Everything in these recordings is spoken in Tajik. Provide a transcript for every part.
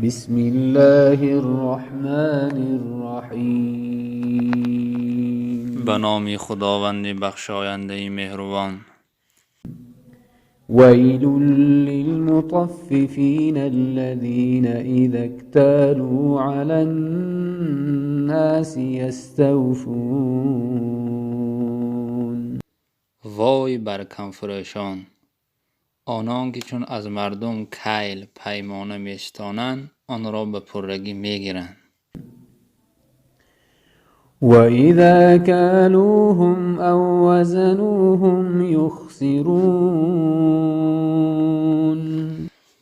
بسم الله الرحمن الرحیم. به نام خداوند بخشاینده مهربان. ویل للمطففین الذین اذا اكتالوا علی الناس یستوفون. وای بر کمفروشان، آنان که چون از مردم کیل پیمانه میستانند آن را به پرگی میگیرند. وإذا كالوهم أو وزنوهم يخسرون.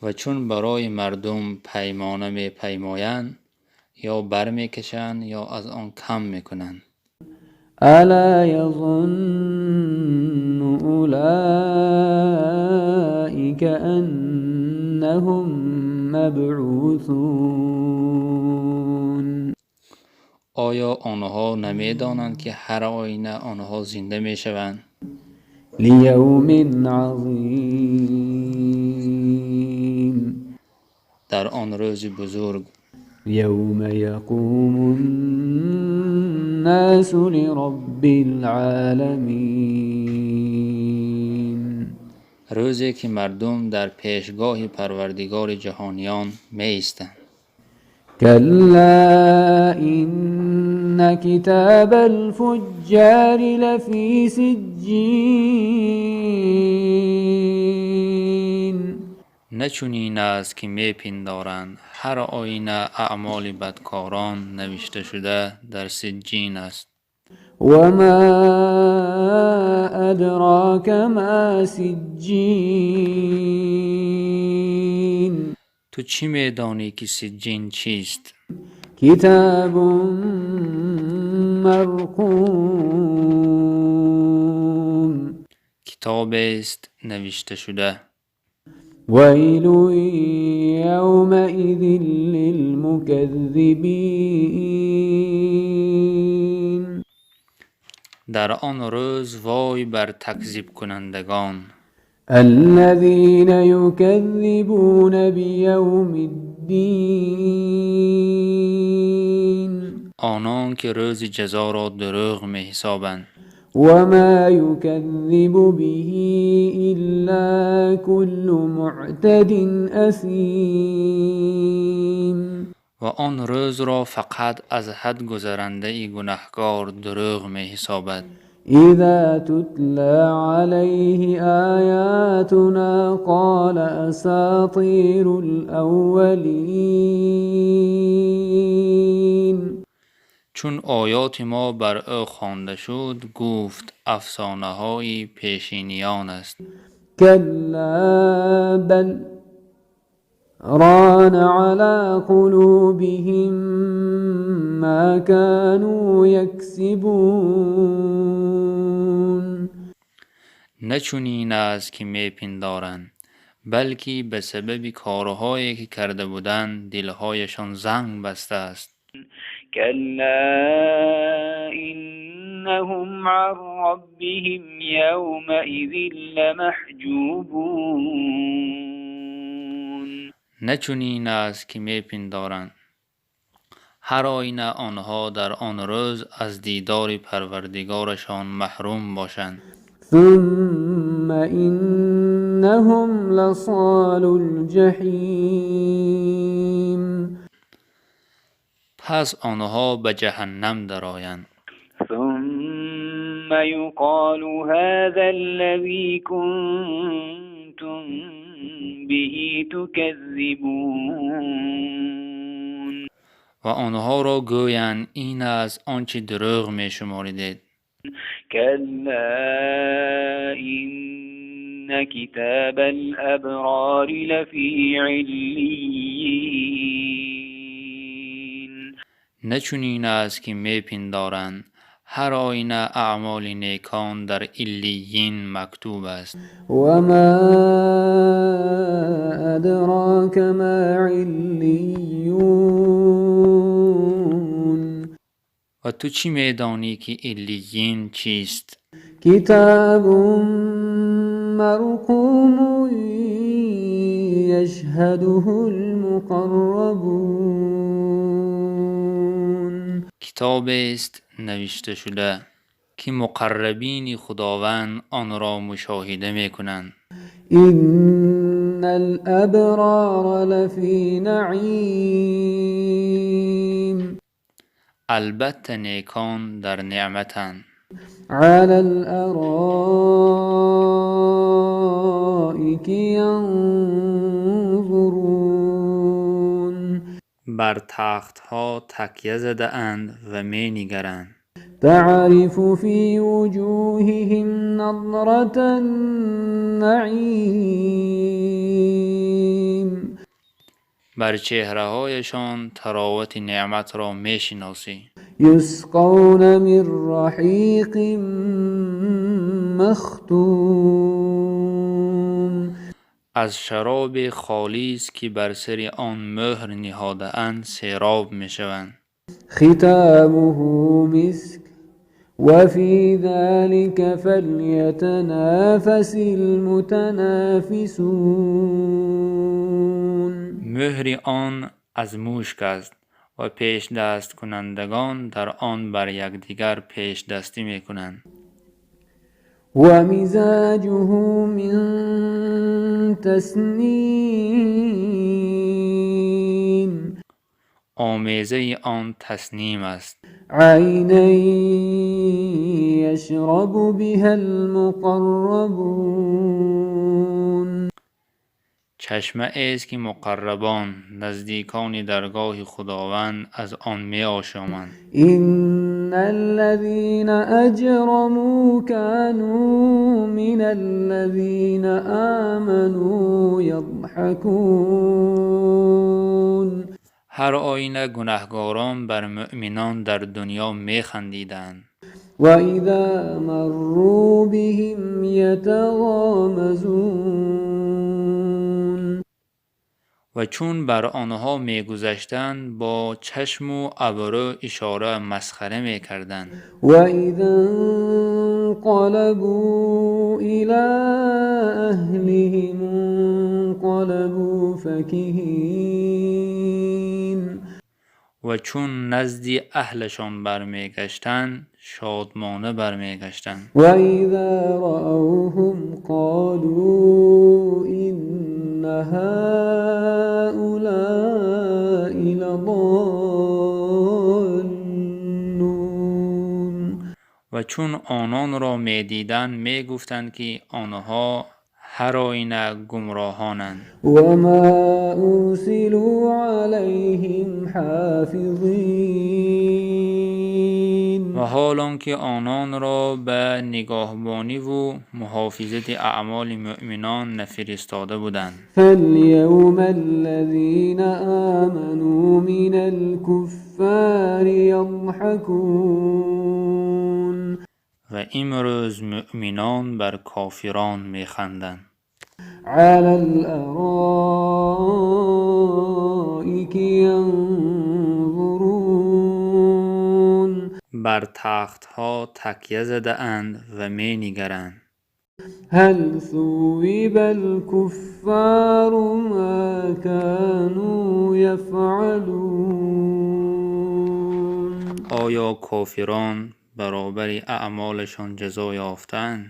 و چون برای مردم پیمانه میپیمایند یا برمیکشند یا از آن کم میکنند. ألا يظن أولئك أنهم مبعوثون. آیا آنها نمیدانند که هر آینه آنها زنده میشوند؟ لیوم عظیم. در آن روز بزرگ. یوم یقوم الناس لرب العالمین. روزی که مردم در پیشگاه پروردگار جهانیان می ایستند. کلا ان کتاب الفجار لفی سجین. نه چنین است که میپندارند، هر آینه اعمال بدکاران نوشته شده در سجین است. و ما ادراک ما سجین. تو چی میدانی که سجین چیست؟ کتاب مرقوم. کتاب است نوشته شده. ویل یومئذ للمکذبین. در آن روز وای بر تکذیب کنندگان. الذین یکذبون بیوم الدین. آنان که روز جزا را دروغ می حسابند. و ما یکذب به الا کل معتد اثیم. و آن روز را فقط از حد گذرنده گنهکار دروغ می حسابد. اذا تتلی علیه آیاتنا قال اساطیر الاولین. چون آیات ما بر او خوانده شد گفت افسانه های پیشینیان است. کلا بل ران علی قلوبهم ما كانوا یکسبون. نه چنین است که میپندارند، بلکه به سبب کارهایی که کرده بودند دلهایشان زنگ بسته است. کلا انهم عن ربهم یومئذ لمحجوبون. نه چنین است که میپندارند، هر آینه آنها در آن روز از دیدار پروردگارشان محروم باشند. ثم انهم لصال الجحیم. پس آنها به جهنم درآیند. ثم یقال هذا الذی کنتم به تکذبون. و آنها را گویند این است آنچه دروغ می شماریدید. کلا ان کتاب الابرار لفی علیین. نه چنین است که میپندارند، هر آینه اعمال نیکان در علیین مکتوب است. و ما ادراک ما علیون. و تو چی میدانی که علیین چیست؟ کتاب مرقوم يشهده المقربون. Китобест навишташуда, ки муқаррабини Худованд онро мушоҳида мекунанд. إن الأبرار لفي نعيم. Албатта, некон дар неъматанд. على الأرائك ينظرون. Бар тахтҳо такя задаанд ва менигаранд. تعرف في وجوههم نضرة النعيم. Бар чеҳраҳояшон таровати неъматро мешиносӣ. يسقون من رحيق مختوم. Аз шароби холис, ки бар сари он мӯҳр ниҳодаанд, сероб мешаванд. ختامه مسك وفي ذلك فليتنافس المتنافسون. Мӯҳри он аз мушк аст ва пешдасткунандагон дар он бар якдигар пешдастӣ мекунанд. ومزاجه من تسنيم. Омезаи он Тасним аст. عينا يشرب بها المقربون. Чашмаест, ки муқаррабон, наздикони даргоҳи Худованд, аз он меошоманд. إن الذين أجرموا كانوا من الذين آمنوا يضحكون. Ҳар оина гунаҳгорон бар муъминон дар дунё механдиданд. وإذا مروا بهم يتغامزون. Ва чун бар онҳо мегузаштанд, бо чашму абрӯ ишора масхара мекарданд. وإذا انقلبوا إلى أهلهم انقلبوا فكهين. Ва чун назди аҳлашон бармегаштанд, шодмона бармегаштанд. وإذا رأوهم قالوا إن هؤلاء لضالون. Ва чун ононро медиданд, мегуфтанд, ки онҳо ҳар оина гумроҳонанд. وما أرسلوا عليهم حافظين. Ва ҳол он ки ононро ба нигоҳбониву муҳофизати аъмоли муъминон нафиристода буданд. فاليوم الذين آمنوا من الكفار يضحكون. Ва имрӯз муъминон бар кофирон механданд. على الأرائك ينظرون. Бар тахтҳо такя задаанд ва менигаранд. هل ثوب الكفار ما كانوا يفعلون؟ Оё кофирон баробари аъмолашон ҷазо ёфтаанд?